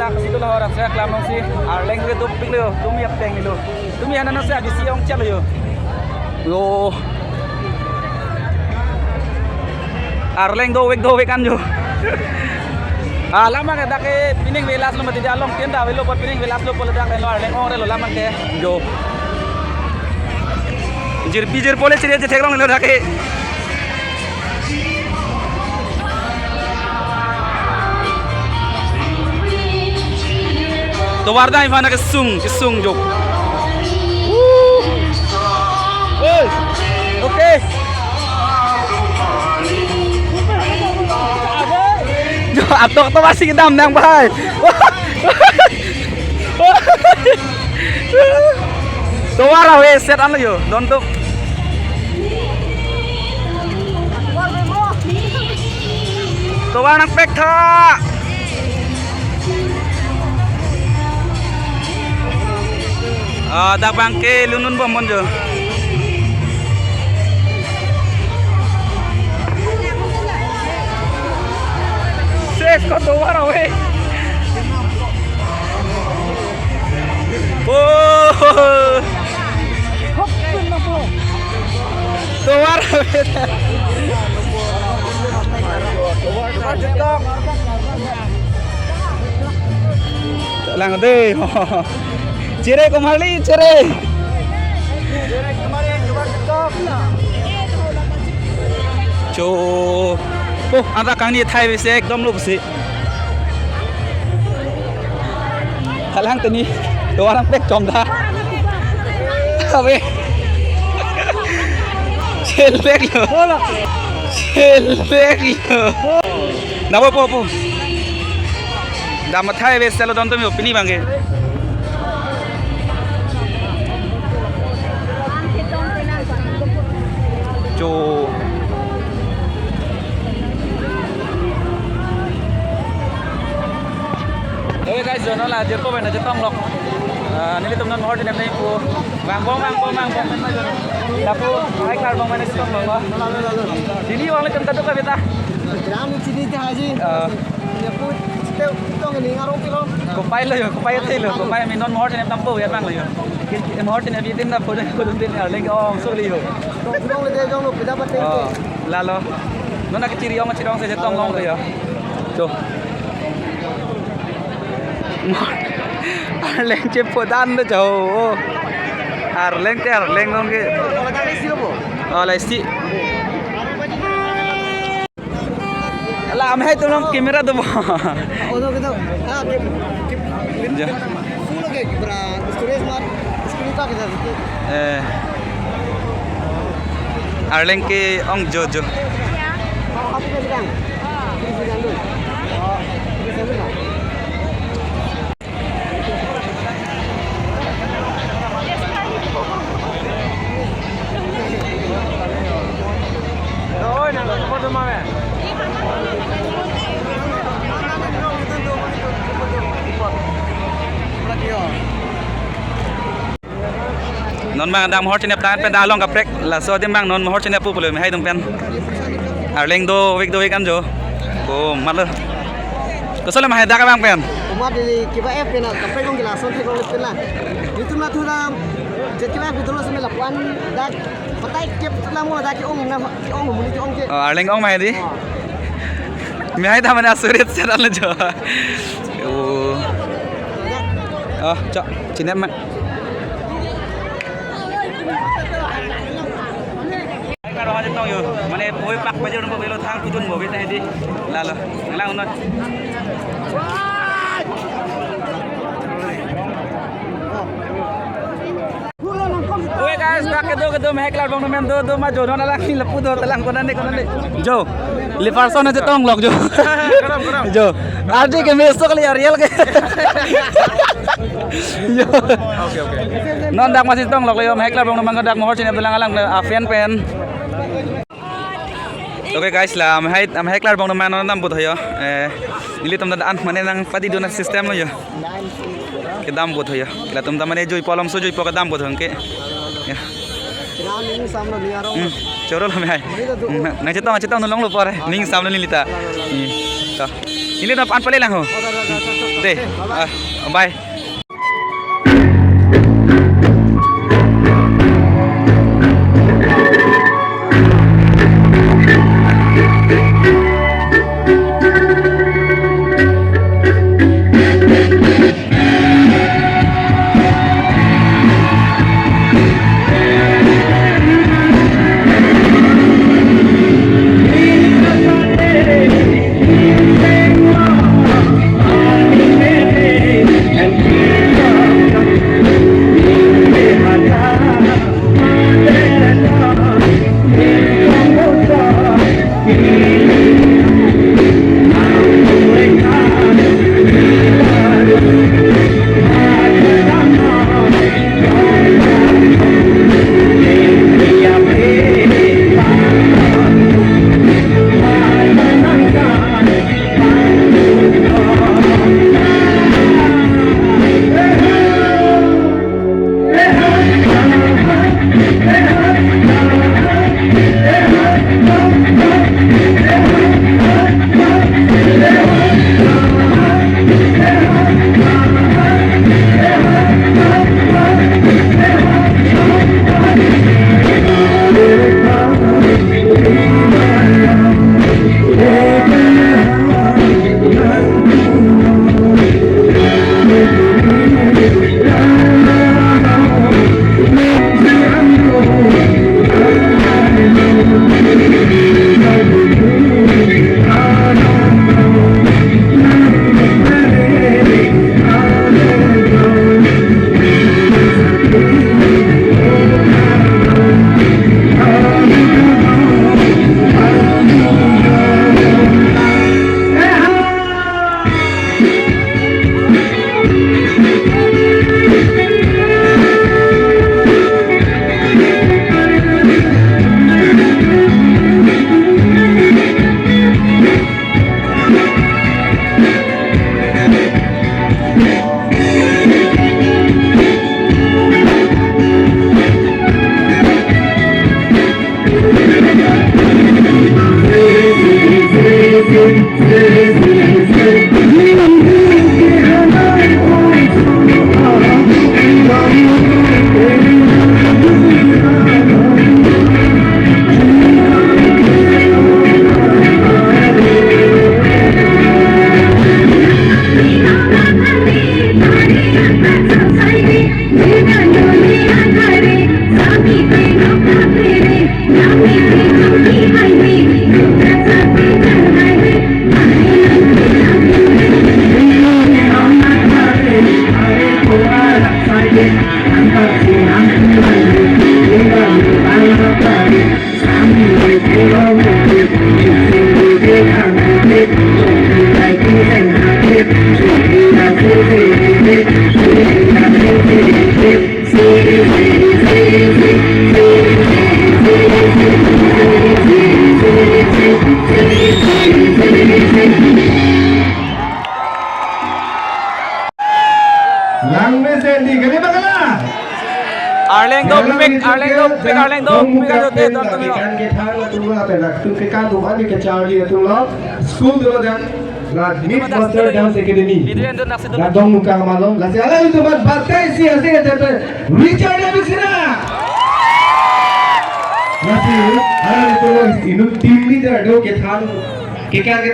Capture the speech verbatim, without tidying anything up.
Situ lo orang saya kelam si Arleng ke dopik lo, tumi apa yang lo. Tumi anak saya di siang cel yo. Yo. Arleng dovek dovek an jo. Ah, lama ke dak ke pining velas lo mati dia long tienda velo por pining velas lo pole dak lo Arleng ong re lo lama ke jo. Jirpi jirpo le chiri je theklong lo dak ke. Tovar dai vana kesung, kesung jok. Woo! Oi! Okay. Jo, atok tovar si kedam nang bai. Tovar ave set an lo yo, don tuk. Tovar nangpek tha. Ah, dak bang ke lunun bom mon jo. Ses ko tovar ave. Oh. Tovar ave. Lang de. Chere komarli, chere. Cho. Oh, anta kangni thai bese ekdom lo bese. Halang teni, tovar nangpek chom da. Abe. Chelek lo. Chelek lo. Na po po po. Dam athai bese lo don tumi pini bang ke. Jo. Oke guys, jono la jirpo pen chetong lok. Ah, nelitum non Mohor Chenep nangpo. Bang bong, bang bong, bang bong. Lapu, hai klar bong mana chetong lok. Sini wang le kem tadu ka beta. Ram sini teh haji. Ah. Ya pu, chetong ini ngarong pilo. Kopai lo yo, kopai ate lo, kopai mi non Mohor Chenep tampo ya bang lo yo. Mohor Chenep bitin da photo photo din Arleng ong so lo yo. Jong le jong lo pida pate. Oh, lalo. Non ak chiri ong chiri ong se chetong long lo yo. Jo. Arleng chepo dan do jo. Arleng te Arleng long ke. Oh, la isi. La amhai atum long camera do bo. Oh, no, no. Ah, ke, ke, Ja. Full ke, bra, storage mar, screen ka ke. Eh. Arleng ke ong jo jo. Apa ke sedang? Sedang dulu. Oh, sedang dulu. Non bang dak Mohor Chenep tan pen dak along kaprek, laso adim bang non Mohor Chenep pu pulo mi hai dung pen. Arleng dovek dovek an jo. Ko malo. Kosol ma hai dak bang pen. Uma dili kiba ep pen kaprek kong gila son thek kong pen la. Itu na thu dam. Jet kiba ep dolo seme lapuan dak. Patai kep la mo dak ki ong na ki ong muli ki ong ke. Oh, Arleng ong ma hai di. Oh. Mi hai ta mane asurit setan lo jo. Oh. Oh, chok, chinep ma. Hai karo aja tong yo. Mane poi pak pajor ko belo thang kujun bo beta di. Lalo. Lang non. Oke guys, dak kedo kedo mehek klar bong men do do ma jo non alang lapu do telang kona ne kona ne. Jo. Li person aja tong lok jo. Karam, karam. Jo. Adi ke meso kali Ariel ke. Jo. Oke, oke. Non dak masih tong lok yo mehek klar bong mang dak Mohor Chenep telang alang a fan pen. Oke guys, la amhai amhai klar bong man non dam but hoyo. Eh, nelitum ta an mane nangpadi dona system lo yo. Kedam but hoyo. Latum ta mane jui polom so jui po kedam but hong ke. Ya. Ning samlo ni arong. Hmm, choro lo amhai. Hmm, nang chetong chetong nulong lo pore. Ning samlo neli ta. Hmm. To. Neli nap an pale lang ho. Dei, ah, bye. Langmesen di kali bagala. Arleng dopik, Arleng dopik, Arleng dopik ajo te don tumi. Kan ke thang atum lo, ape lak tu ke kan tu ani ke charli atum lo. School dolo dan. Rat Mix Master Dance Academy. Video yang tu nak sedot. Dan dong muka malom. Lasi alanglitum aphan batai si ase tepe. Richard Abisina. Lasi alanglitum lo inut team leader do ke thang. Ke kan ke